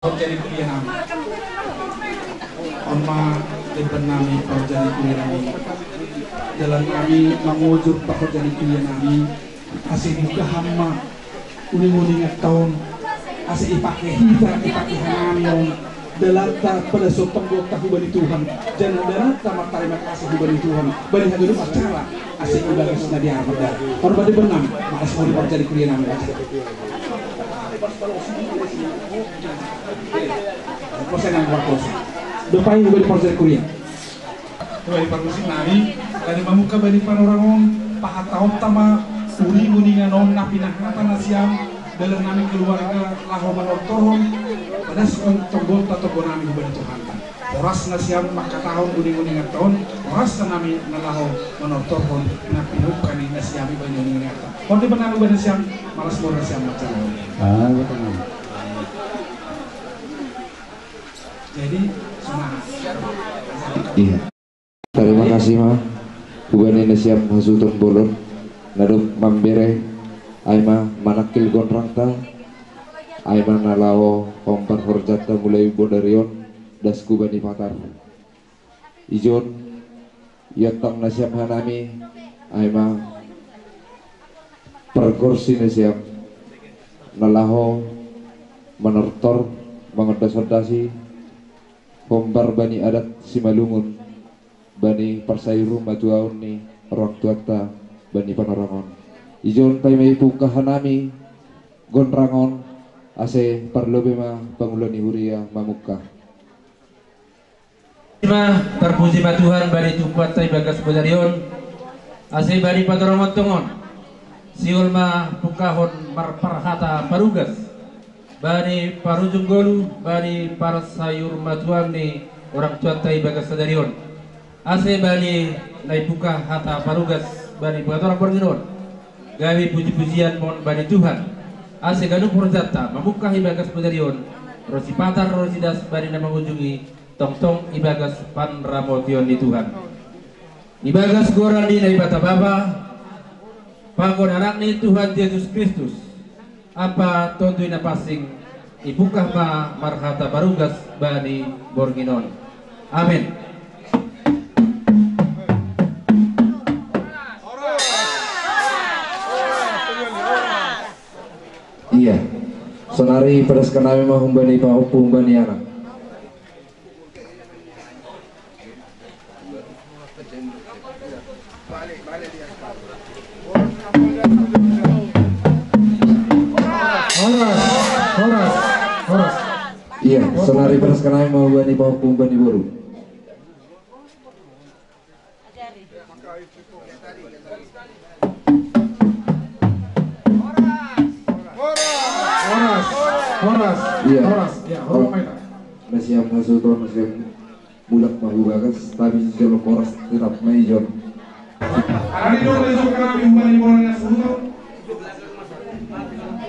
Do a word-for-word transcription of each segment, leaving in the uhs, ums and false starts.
Parjadi kuria nami. Ama, depan nami parjadi kuria nami. Dalan nami mangujur parjadi kuria nami. Ase buka hamma uning-uningan taon. Ase ipake hita, ipake hanami on. Dalanta pada so tonggo tahu bani Tuhan. Jangan dalanta martarima kasih bani Tuhan. Bani hagadup acara. Ase ibagas na diarmada. Korban di benang. Malas mau diparjadi kuria nami. Dopai bani parjadi kuria. Dopai parmusik nami, kade mamuka bani panorangon, pahataonta ma uning-uningan on na pinahata nasiam, dalan nami keluarga laho manortorhon, padaskon tonggonta tonggo nami hubani Tuhanta. Horas nasiam mangkatahon uning-uningan taon, horas nami na laho manortorhon na pinungka ni nasiam ibani uning-uninganta. Honde benang hubani nasiam, malas mora nasiam mancalon. Ah, betul. Jadi, sonang. Iya. Tarima kasih ma. Hubani nasiam hasuhuton bolon. Na dob mambere. Ai ma manangkil gonrangta. Ai ma na laho hombar horjanta mulai bodari on. Das hubani patar. Ijon. Iontang nasiam hanami. Ai ma. Pargorsi nasiam. Na laho. Manortor. Mangondas-ondasi. Hombar bani adat Simalungun, bani parsayur matuaon ni orang tuanta bani Panorangon. Ijon paima ipungka hanami gonrangon, ase parlobe ma pangula ni huria mamungka. Ma, tarpuji ma Tuhan bani tumpuanta ibagas bodari on, ase bani patorongon tongon, sihol ma pungkahon marparhata parugas. Bani parujung golu, bani parsayur matuaon ni orang tuanta ibagas sadari on. Ase bani na ipungka hata parugas bani pangatoran borngin on. Gabe puji-pujian mon bani Tuhan. Ase ganup horjanta mamungka ibagas bodari on. Ro sipatar ro sidas bani na mangujungi tongtong ibagas panramotion ni Tuhan. Ibagas goran ni Naibata Bapa, pakon Anakni Tuhan Jesus Kristus, ampa Tonduy Napansing, ipungkah ma marhata parugas bani borngin on. Amen. Iya. Sonari padaskan nami ma humbani pahompu humbani anak. Horas, horas, horas. Iya, sonari padaskan nami ma humbani pahompu humbani boru. Horas, horas, iya, horas, ya, horas. Nasiam hasuhuton, nasiam mulak ma hubagas, tapi sijolo horas tetap ma ijon. Ari do leso kami humbani bola na suhuton.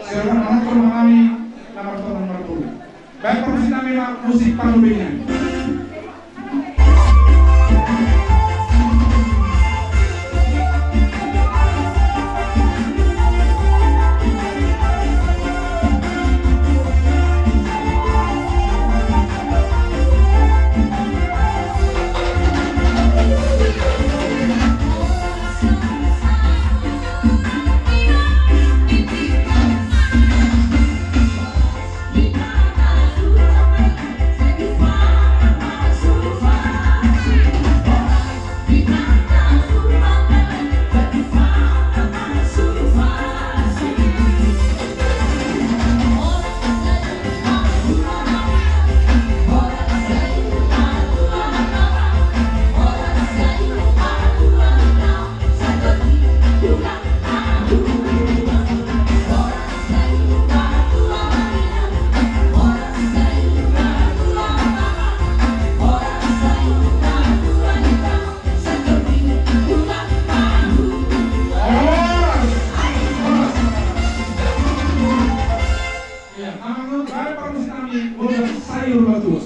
Serba manonton kami na martonan martolu. Baik, permisi nami ma musik pangulingnya. Sayur bagus.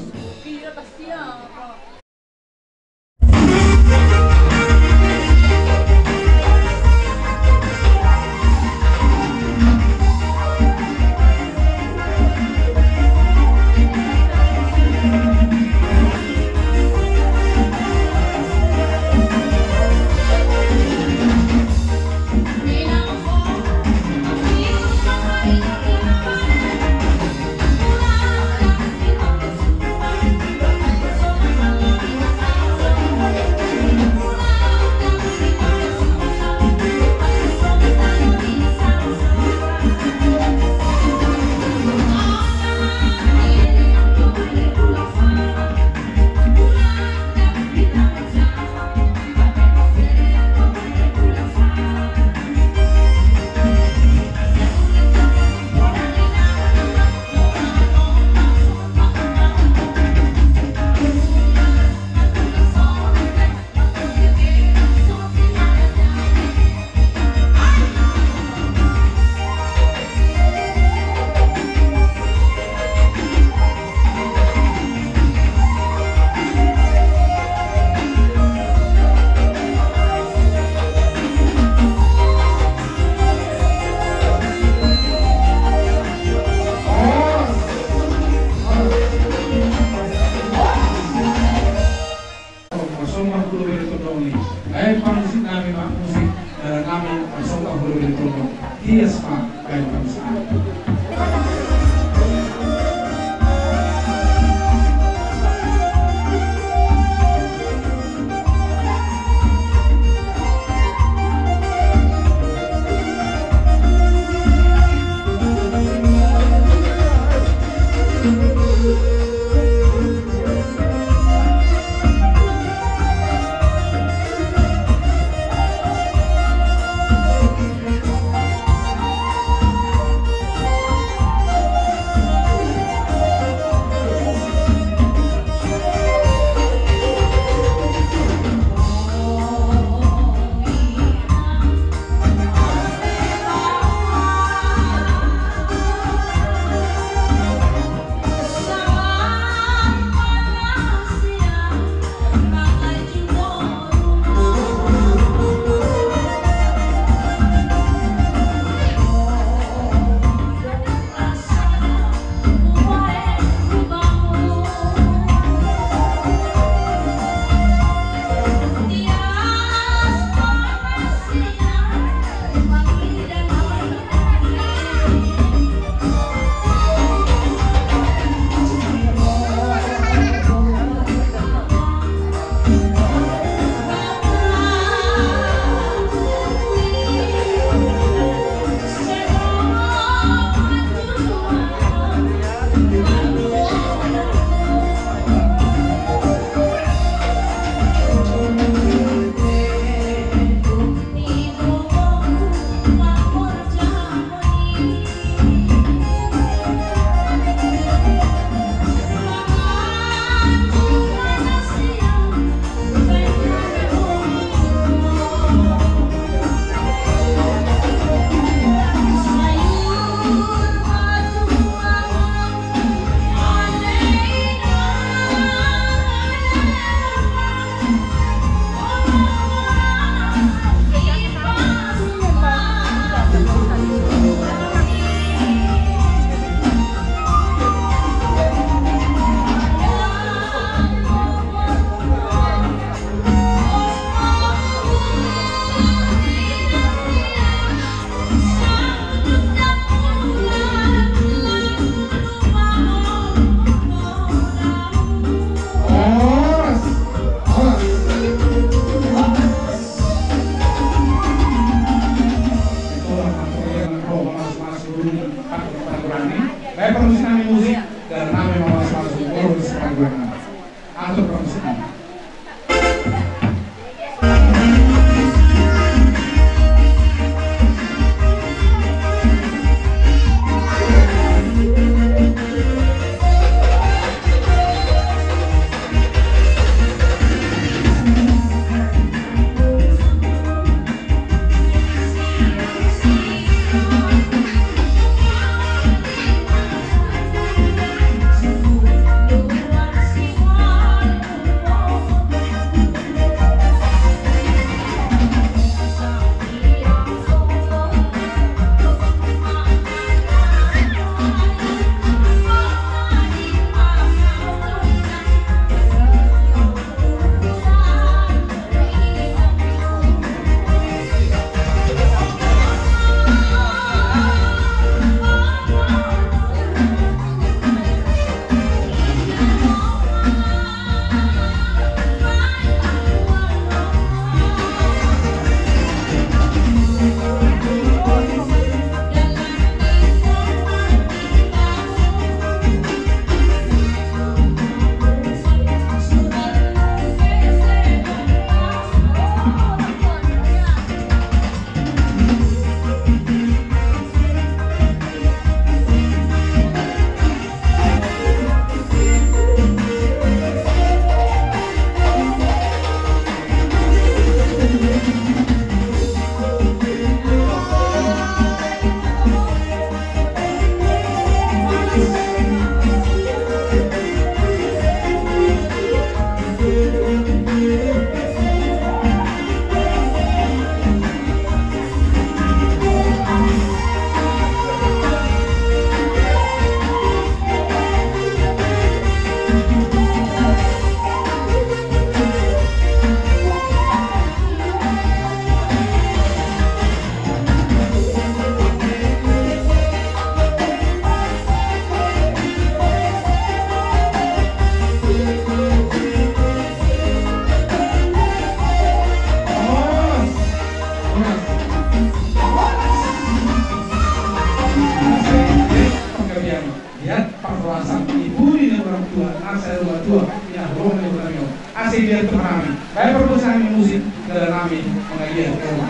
Tua, nasa tua, tua, ya, Roma, Roma. Así que esto para mí. Vaya por cosa mi música, de la nami, con la guía, Roma.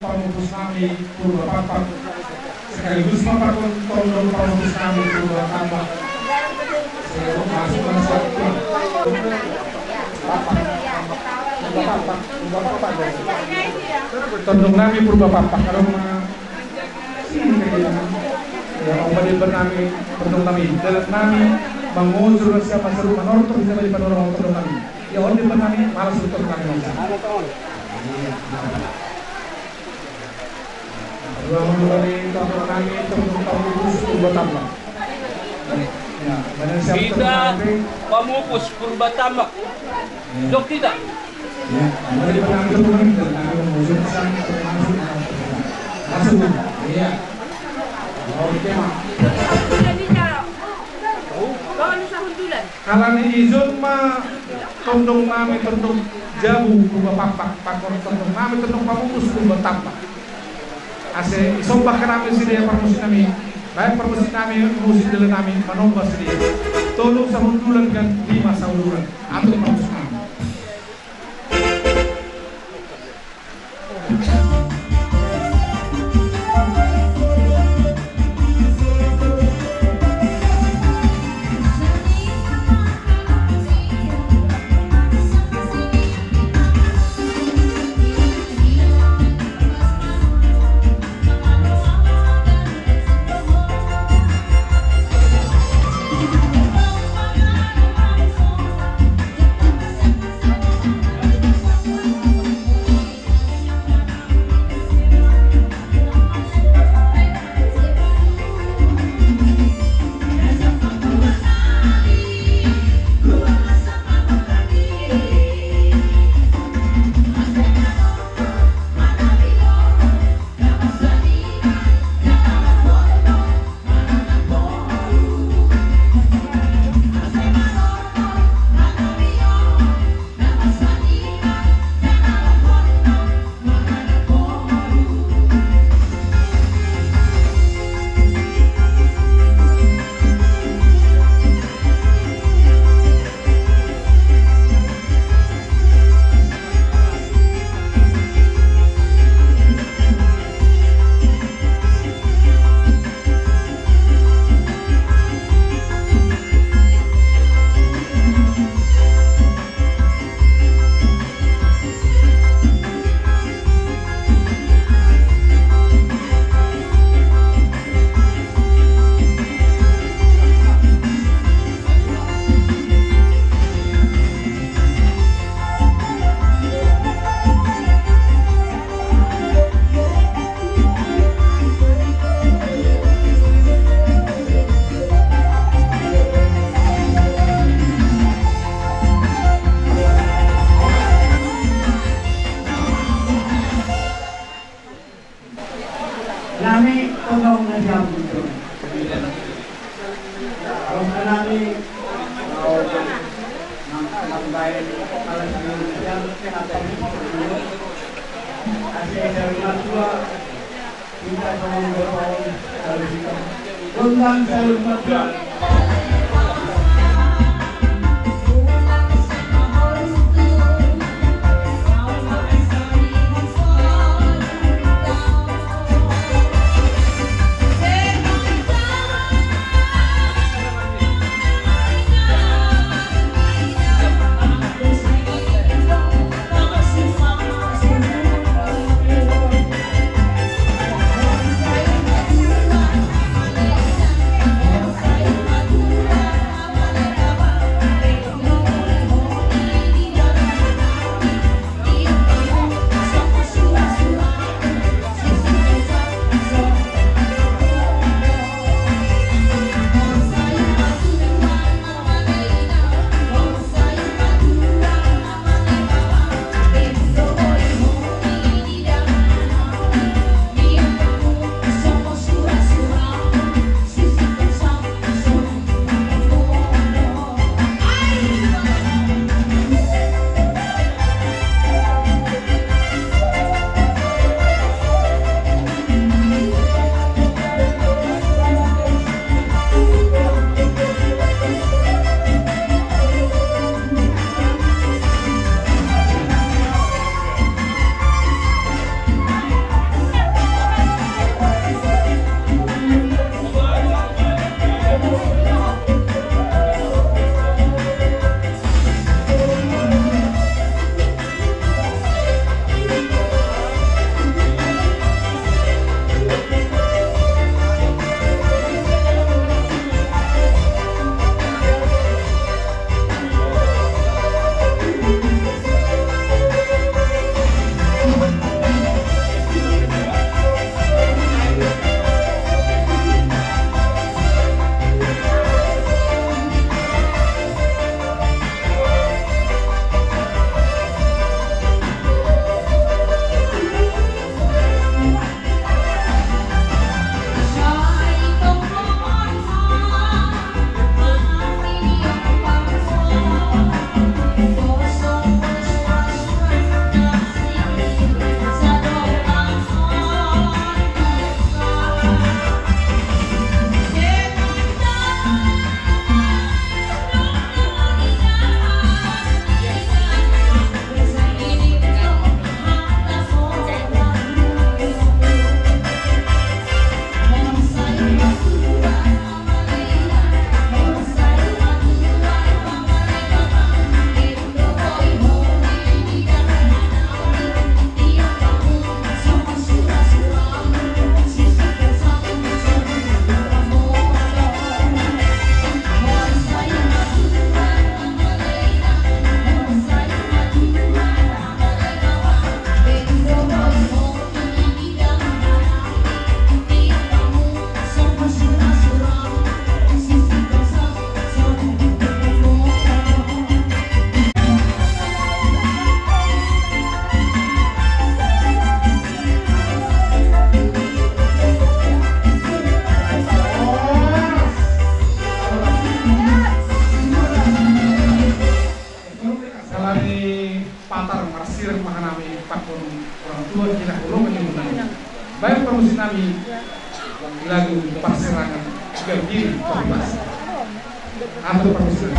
Pamutus nami Purba Papak, sekaligus papak tondong pamutus nami Purba Tambak. Saya masuk, masuk. Papak, Purba Papak, Purba Papak. Tondong nami Purba Papak, kalau ma-, sini ke dia. Ya, mau pada bernami, tondong nami, dalam nami, mengusur siapa seru menortor, siapa di panorama tondong nami. Ya, onde bernami, malas untuk nami. Dua mengenai tondong nami, tondong tamu khusus Purba Tambak. Ya, badan siap Kita tondong nami. Pamupus Purba Tambak. Ya. Dok tidak? Ya, boleh dipanggil teman dan kami mengusung pesan untuk masuk. Masuk. Iya. Oke, Mak. Kalau ni izun ma tondong nami tondong jabu Purba Papak, pakon tondong nami tondong pamupus Purba Tambak. Ase isombah ke nami sidea parmusi nami, baik parmusi nami, musi dele nami, manomba sidea. Tolu sahundulan kan lima sahundulan. Atur parmusi nami. Ini tolong ngajam gitu. Kalau mengenali, kalau nang-, nang baik, kalau sendiri, yang sehat, kasih dari dua, kita tolong berdoa, kalau kita. Tentang saya lupa. Salari patar marsir mahanami pakun orang tua kita ulung menyebutkan. Baik, permisi nami lagu Parsirangan Gambir Pamungkas. Atur permisi.